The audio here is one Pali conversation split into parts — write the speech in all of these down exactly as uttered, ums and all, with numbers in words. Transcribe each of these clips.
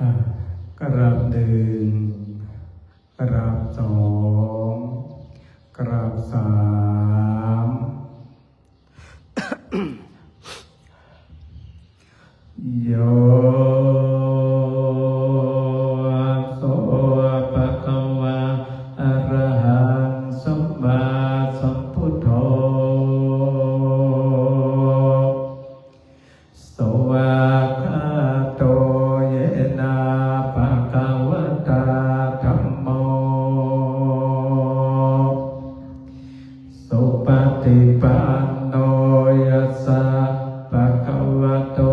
อ่ะ กราบหนึ่ง กราบสอง กราบสาม Yo so bhagavā arahaṃ sammāsambuddho, svākkhāto yena bhagavatā dhammo, supaṭipanno yassa bhagavato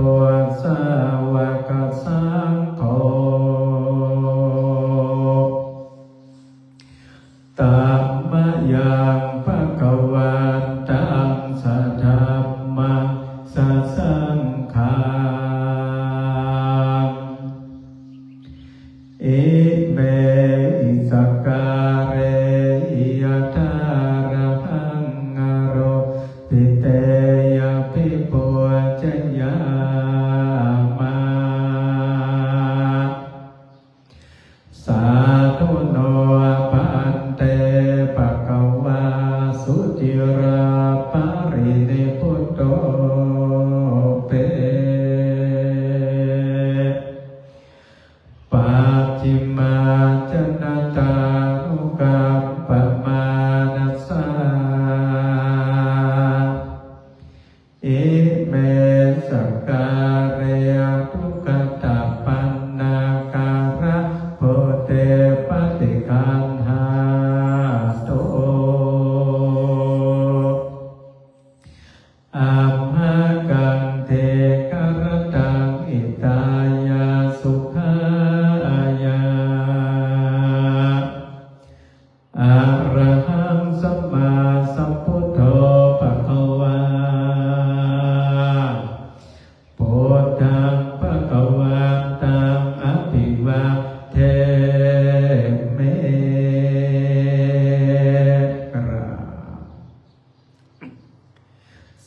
sāvakasaṅgho, tammayaṃ bhagavantaṃ sadhammaṃ sasaṅghaṃ, imehi sakkārehi yathārahaṃ āropitehi abhipūjayāma. Sādhu no bhante bhagavā suciraparinibbutopi, pacchimājanatānukampamānasā, ime sakkāre anuggatapaṇṇākārabhūte paṭiggaṇhātu, amhākaṃ dīgharattaṃ hitāya sukhāya. Arahaṃ sammāsambuddho bhagavā, buddhaṃ bhagavantaṃ abhivādemi. กราบ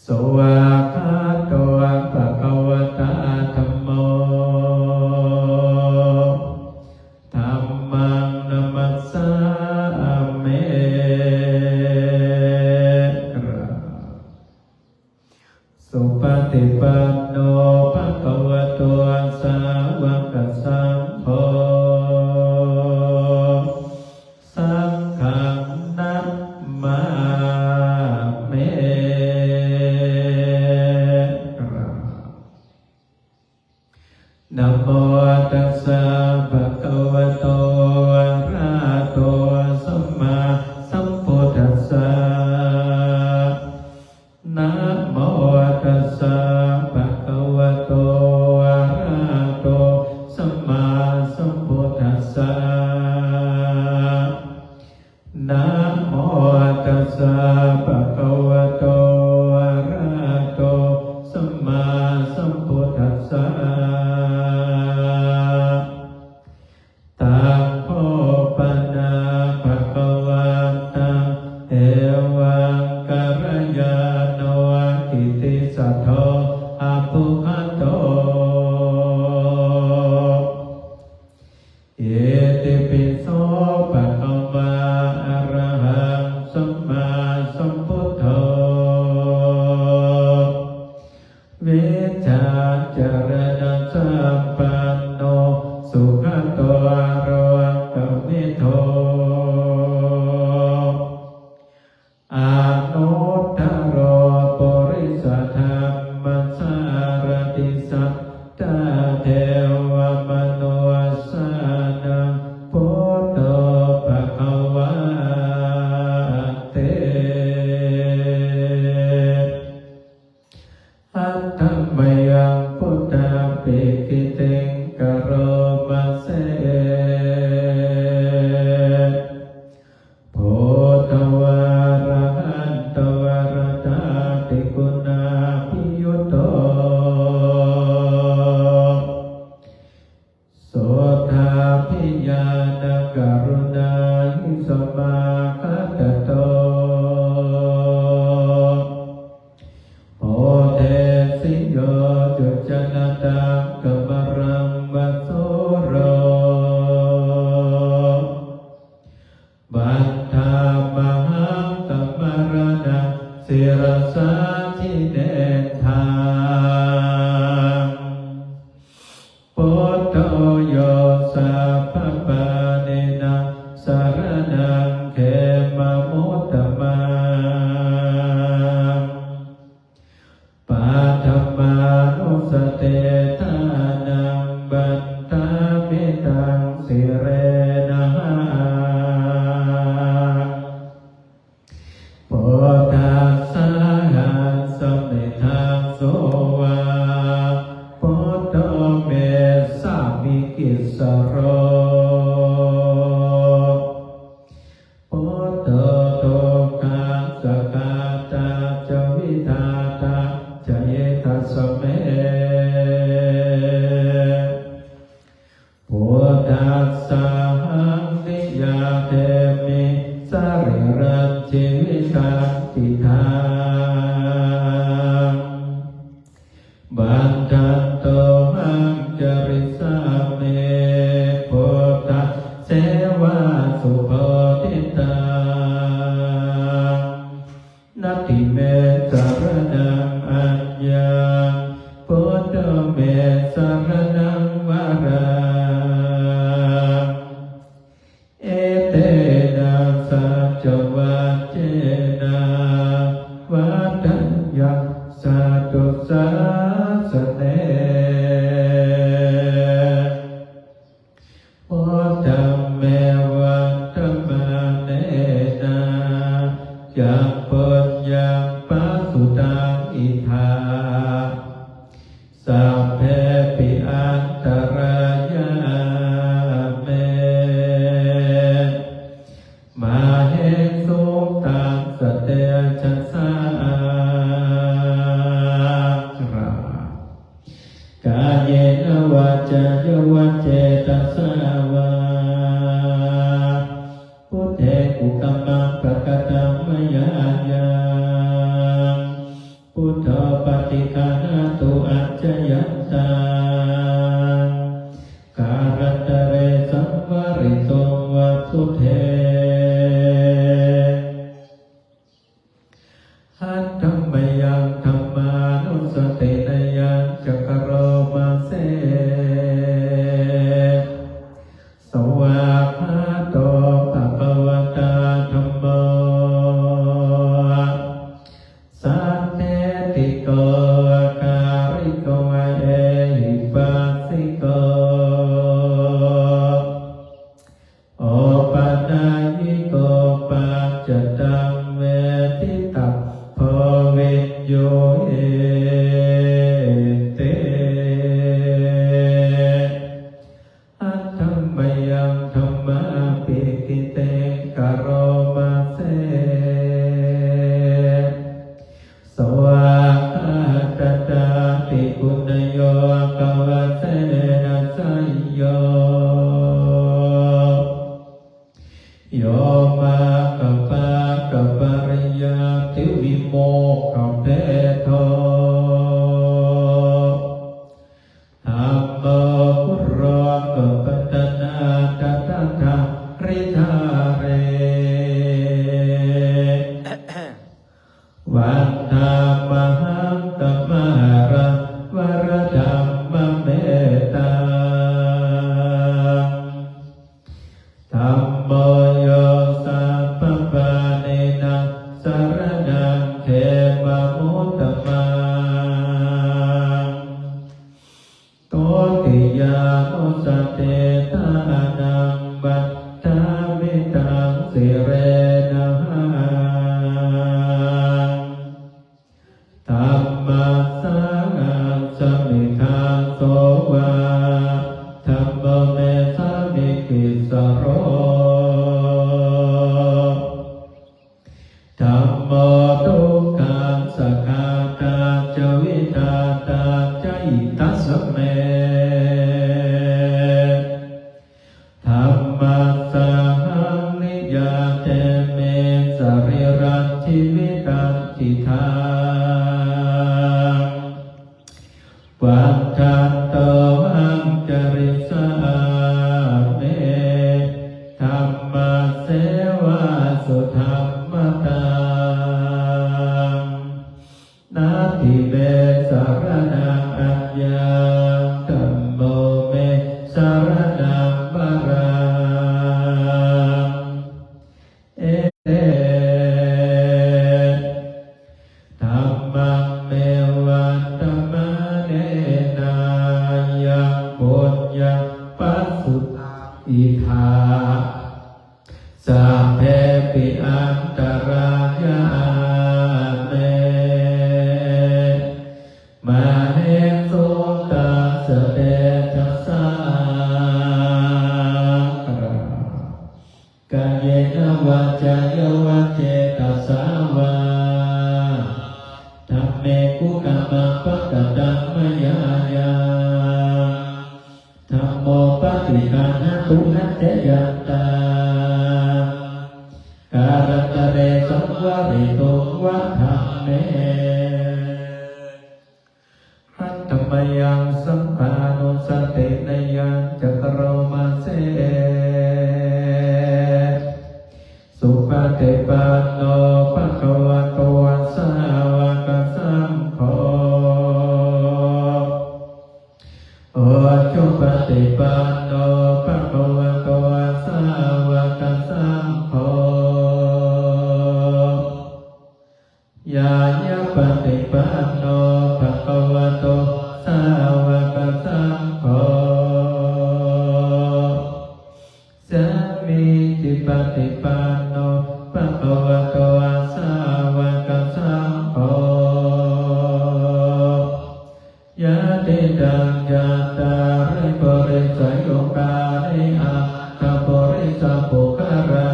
Svākkhāto bhagavatā dhammo, dhammaṃ namassāmi. กราบ Supaṭipanno bhagavato sāvakasaṅgho, saṅghaṃ namāmi. กราบ Namo tassa bhagavato arahato sammāsambuddhassa. Namo tassa bhagavato arahato sammāsambuddhassa. Namo tassa bhagavato arahato sammāsambuddhassa. Taṃ kho pana bhagavantaṃ evaṃ kalyāṇo kittisaddo abbhuggato. Itipi so bhagavā arahaṃ sammāsambuddho, vijjācaraṇasampanno sugato lokavidū, anuttaro purisadammasārathi satthā devamanussānaṃ buddho bhagavāti. Handa mayaṃ buddhapāṇina karoma se. Buddho arahanto varadādi guṇābhiyutto, suddhābhiñāṇakaruṇāhi samāgatatto, bodhesi yo cuncaṇṇataṃ kamalaṃ va so Buddho yo sabbapāṇīnaṃ saraṇaṃ khemamuttamaṃ. Paṭhamānussatiṭṭhānaṃ vandāmi taṃ sirenahaṃ. Buddhassāhasmi dāso va, buddho me sāmikissaro. Buddho dukkhassa ghātā ca vidhātā ca hitassa me. Buddhassāhaṃ niyyādemi sarīrañjīvitañcidaṃ. Vandantohaṃ carissāmi buddhasseva subodhitaṃ. Natthi me saraṇaṃ aññaṃ, buddho me saraṇaṃ varaṃ. Etena saccavajjena vaḍḍheyyaṃ satthu sāsane. Buddhaṃ me vandamānena yaṃ puññaṃ pasutaṃ idha, sabbepi antarāyā me māhesuṃ tassa tejasā. Kāyena vācāya va cetasā vā, buddhe kukammaṃ pakataṃ mayā yaṃ, buddho paṭiggaṇhatu accayantaṃ, kālantare saṃvarituṃ va buddhe. Handa mayaṃ dhammānussatinayañca karoma se, svākkhāto bhagavatā dhammo, sandiṭṭhiko akāliko ehipassiko, opanayiko paccattaṃ veditabbo viññūhīti. Handa mayaṃ dhammābhigītiṃ karoma se, svākkhātatādiguṇayogavasena seyyo, yo maggapākapariyattivimokkhabhedo, dhammo kulokapatanā tadadhāridhārī. Vandāmahaṃ tamaharaṃ varadhammametaṃ. Dhammo yo sabbapāṇīnaṃ saraṇaṃ khemamuttamaṃ. Dutiyānussatiṭṭhānaṃ vandāmi taṃ sirenahaṃ. Dhammassāhasmi dāso va, dhammo me sāmikissaro. Dhammo dukkhassa ghātā ca vidhātā ca hitassa me. puññaṃ pasutaṃ idha, sabbepi antarāyā me, māhesuṃ tassa tejasā. Kāyena vācāya va cetasā vā, dhamme kukammaṃ pakataṃ mayā yaṃ, dhammo paṭiggaṇhatu accayantaṃ, kālantare saṃvarituṃ va dhamme. Handa mayaṃ saṅghānussatinayañca karoma se. Supaṭipanno bhagavato sāvakasaṅgho, ujupaṭipanno bhagavato sāvakasaṅgho, ñāyapaṭipanno bhagavato sāvakasaṅgho, sāmīcipaṭipanno bhagavato sāvakasaṅgho, yadidaṃ cattāri purisayugāni aṭṭha purisapuggalā,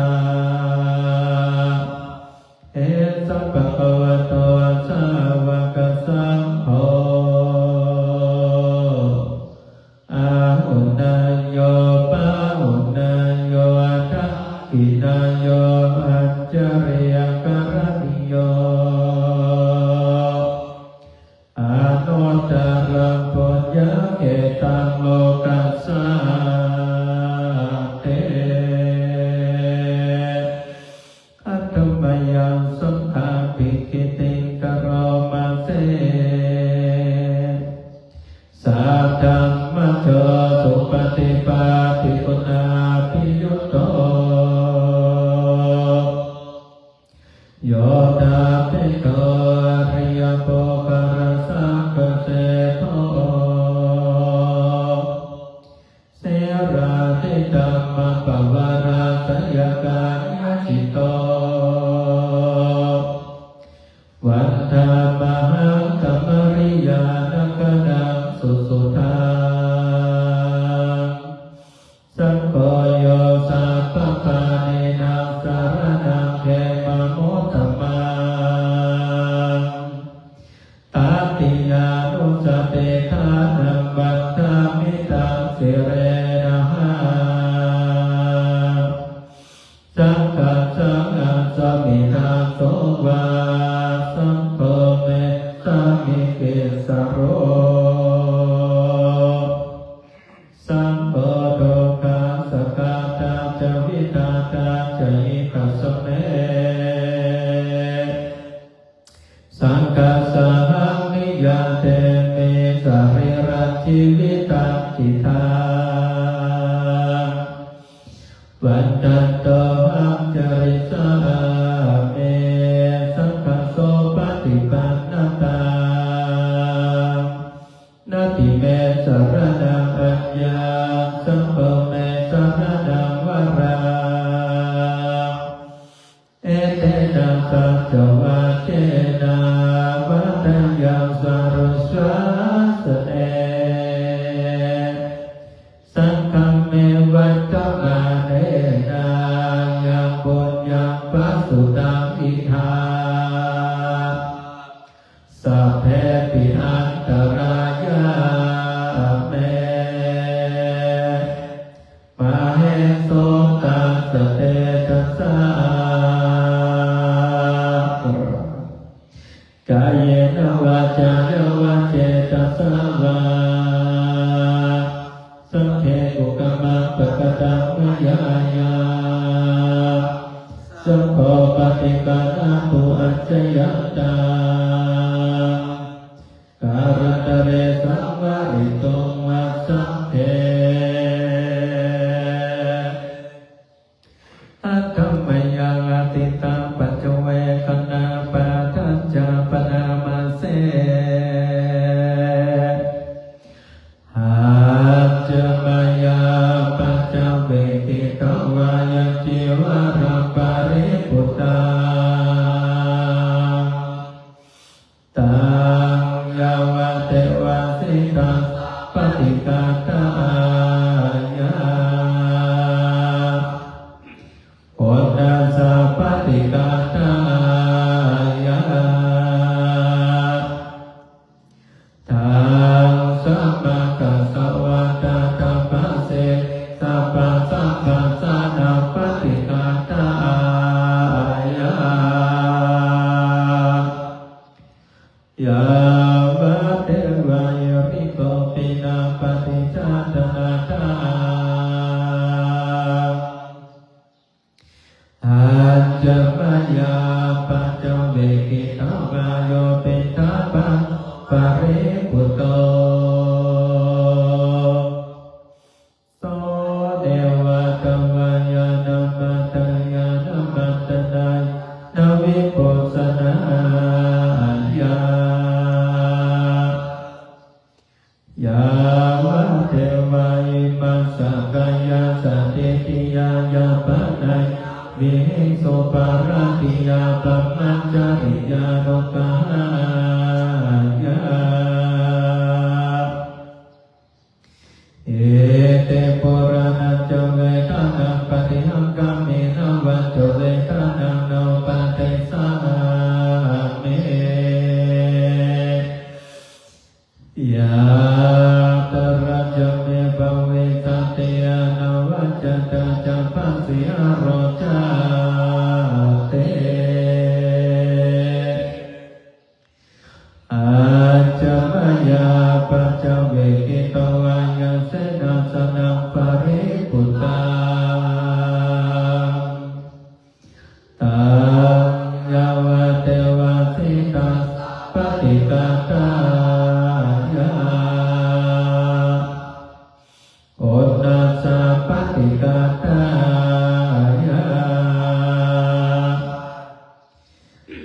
esa bhagavato sāvakasaṅgho, āhuneyyo pāhuneyyo dakkhiṇeyyo añjalikaraṇīyo, anuttaraṃ puññakkhettaṃ lokassāti. Handa mayaṃ saṅghamabhigītiṃ karoma se. Saddhammajo supaṭipattiguṇābhiyutto, yoṭṭhabbidho ariyapuggalāsaṅghaseṭṭho, sīlādidhammapavarāsayakāyacitto, vandāmahaṃ tamariyānagaṇaṃ susuddhaṃ. Saṅgho yo sabbapāṇīnaṃ saraṇaṃ khemamuttamaṃ, tatiyānussatiṭṭhānaṃ vandāmi taṃ sirenahaṃ. Saṅghaṃ saṅghaṃ sāminā so vā, saṅgho me sāmikissaro. Saṅgho dukkhassa ghātā ca vidhātā ca hitasaṅghe. Saṅghassāhaṃ niyyādemi sarīrañjīvitañcidaṃ. Vandantohaṃ carissāmi saṅghassoppaṭipannataṃ. Natthi me saraṇaṃ aññaṃ, saṅgho me saraṇaṃ varaṃ. Etena saccavajjena vaḍḍheyyaṃ saruṃ sāsane. Saṅghaṃ me vandamānena yaṃ puññaṃ pasutaṃ idha, sabbepi antarāyā me, māhesuṃ tassa tejasā. Kāyena vācāya va cetasā vā, saṅghe kukammaṃ pakataṃ mayā yaṃ, saṅgho paṭiggaṇhatu accayantaṃ, kālantare saṃvarituṃ va saṅghe. Handa mayaṃ ādittaṃ paccavekkhana pāṭhañca bhaṇāma se. Handa Devā davāya na madāya na maṇḍanāya na vibhūsanāya. Yāvadeva imassa kāyassa ṭhitiyā yāpanāya vihiṃsuparatiyā brahmacariyānuggahāya. Iti purāṇañca vedanaṃ paṭihaṅkhāmi navañca vedanaṃ na uppādessāmi. Yātrā ca me bhavissati anavajjatā ca phāsiyā rojāti. Ajja mayā apaccavekkhitvā yaṃ senāsanaṃ paribhuttaṃ, taṃ yāvadeva sītassa paṭighātāya, uṇhassa paṭighātāya,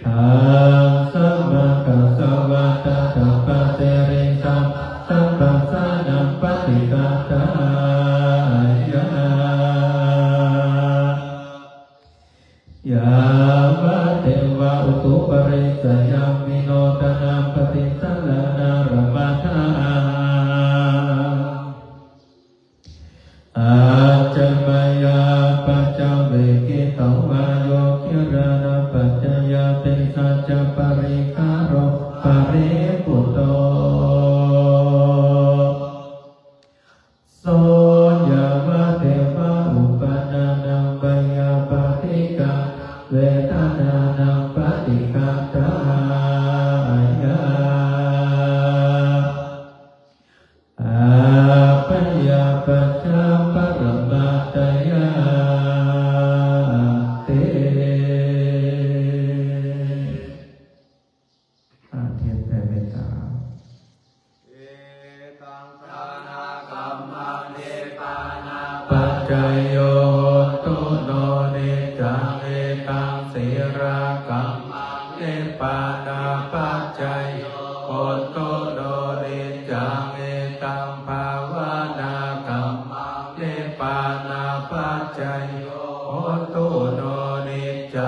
ḍaṃsamakasavātātapasiriṃsapasamphassānaṃ paṭighātāya, yāvadeva utuparissayaṃ vinodanappaṭisallānārāmatthaṃ. Ajja mayā apaccavekkhitvā yo gilānapaccayabhesajjaparikkhāro paribhutto, so yāvadeva uppannānaṃ byāpādikamanavedanānaṃ paṭighātāya, abyāpajjhaparamatāyāti. อ่า เทียนแผ่เมตตา Etaṃ ṭhānakammaṃ nibbānapaccayo hotu no niccaṃ. Etaṃ sīlakammaṃ nibbānapaccayo hotu no niccaṃ. Etaṃ bhāvanākammaṃ nibbānapaccayo hotu no niccaṃ.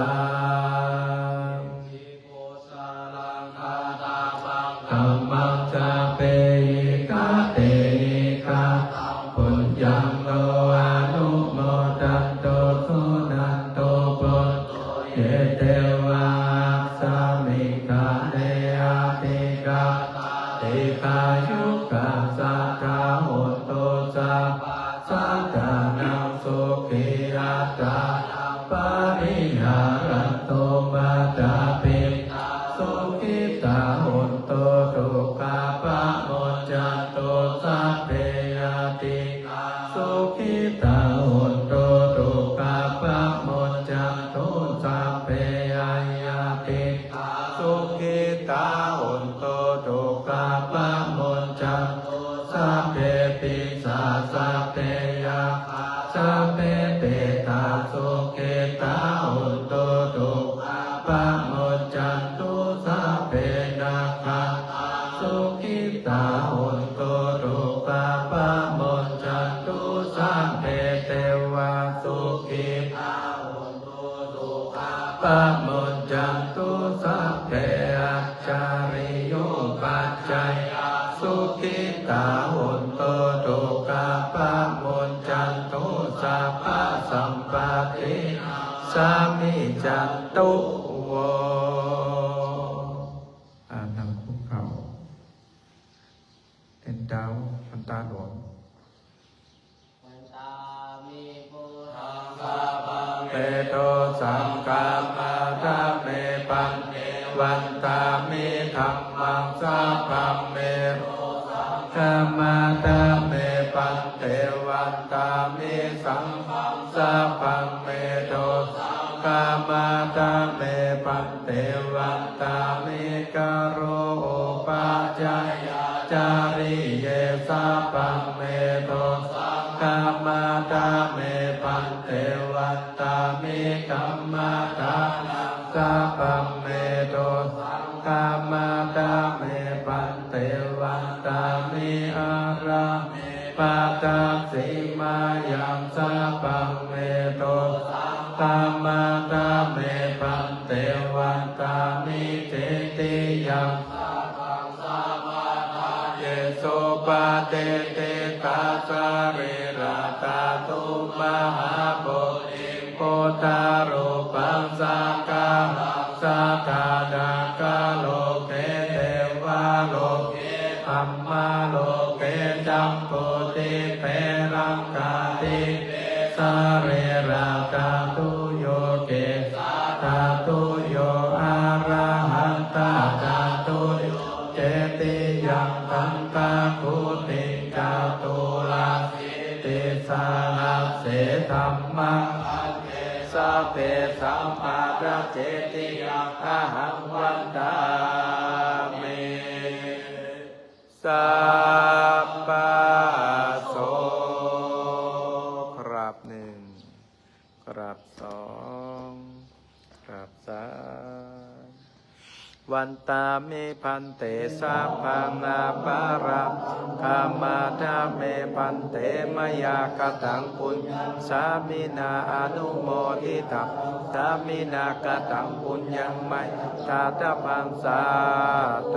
Kusalaṃ kattabbaṃ kammaṃ sabbehi katehi kataṃ puññaṃ no anumodantu suṇantu bhonto ye devā asmiṃ ṭhāne adhigatā dīghāyukā sadā hontu sabbasattānaṃ sukhī attānaṃ pariharantu. Mātā pitā sukhitā hontu dukkhā pamuñcantu sabbe ñātikā sukhitā hontu dukkhā pamuñcantu sabbe aññātikā sukhitā hontu dukkhā pamuñcantu sabbe pisā sabbe yakkhā sabbe petā sukhitā hontu dukkhā pamuñcantu sabbe nakkhattā sukhitā hontu dukkhā pamuñcantu sabbe devā sukhitā hontu dukkhā pamuñcantu sabbe ācariyūpaccayā sukhitā hontu dukkhā pamuñcantu sabbasampattīnaṃ samijjhantu vo. อ่า นั่งคุกเข่า เอ็นดาว หลวงตาหลวง Vandāmi buddhaṃ sabbaṃ me dosaṃ khamatha me bhante. Vandāmi dhammaṃ sabbaṃ me dosaṃ khamatha me bhante. Vandāmi saṅghaṃ sabbaṃ me dosaṃ khamatha me bhante. Vandāmi guru upajjhāyācariye sabbaṃ me dosaṃ Khamatha me bhante, vandāmi dhammadānaṃ sabbaṃ me dosaṃ. Khamatha me bhante, vandāmi arahaṃ me bhadassi mayhaṃ sabbaṃ me dosaṃ. Khamatha me bhante, vandāmi cetiyaṃ sabbaṃ sabbaṭṭhānesu patiṭṭhitā sarīradhātu mahābodhiṃ buddharūpaṃ sakkāraṃ sadā nāgarāje devaloke brahmaloke jambudīpe laṅkādīpe sarīradhātuyo kesādhātuyo arahantadhātuyo cetiyaṃ gandhakuṭiṃ caturāsītisahassadhammaṃ bhante, sabbesaṃ pattacetiyaṃ ahaṃ vandāmi. Sabbaso. กราบหนึ่ง กราบสอง กราบสาม Vandāmi bhante, sabbaṃ aparādhaṃ khamatha me bhante, mayā kataṃ puññaṃ sāminā anumoditabbaṃ, sāminā kataṃ puññaṃ mayhaṃ dātabbaṃ, sādhu